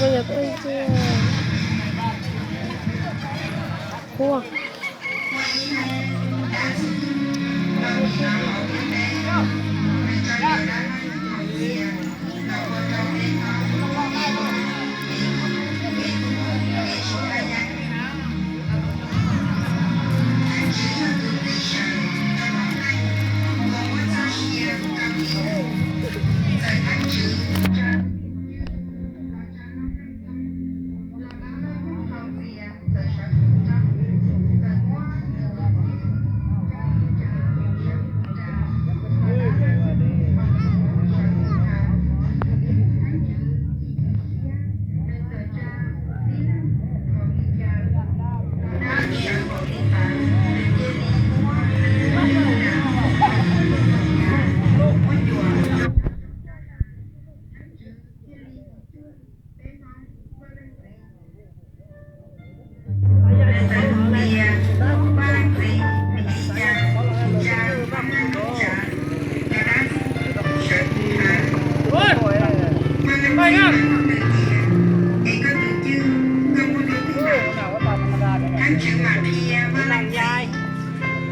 Ua yog pheej tiag. Kuv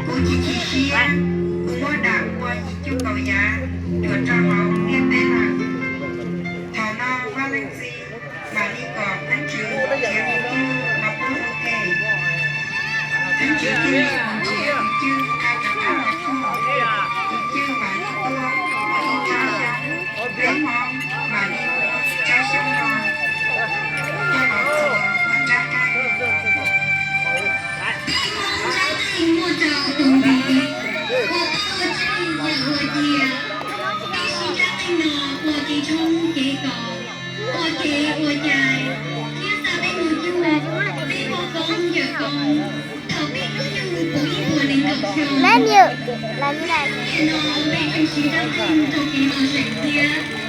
Kuv tsis chim siab, kuv muab dam ua yim cuj kaum yav cuam rau hauv ntiaj teb lawm. Thaum no Vaj Leej Txiv mam li kom Leej Tswv nrhiav tus cwj los pub ua ke. Leej Tswv thiaj li mus nrhiav tus cwj rau cov thawj hauv tshuaj, tus cwj mam li tuaj ua ib tsob xyoob, peb Hmoob mam li hu tsob xyoob no coj los txuas ua nrab qaib. Nrab qaib muaj rau tus ntiv, ua pawg ua tsej yawm ua cia, peb siv nrab qaib no ua kev tshoob kev kos, ua kev ua cai, thiab xa peb mus cuag peb poj koob yawm koob. Thaum peb hnub nyoog puv ib puas nees nkaum xyoo, niaj no peb yeej siv nrab qaib rau kev lom zem thiab.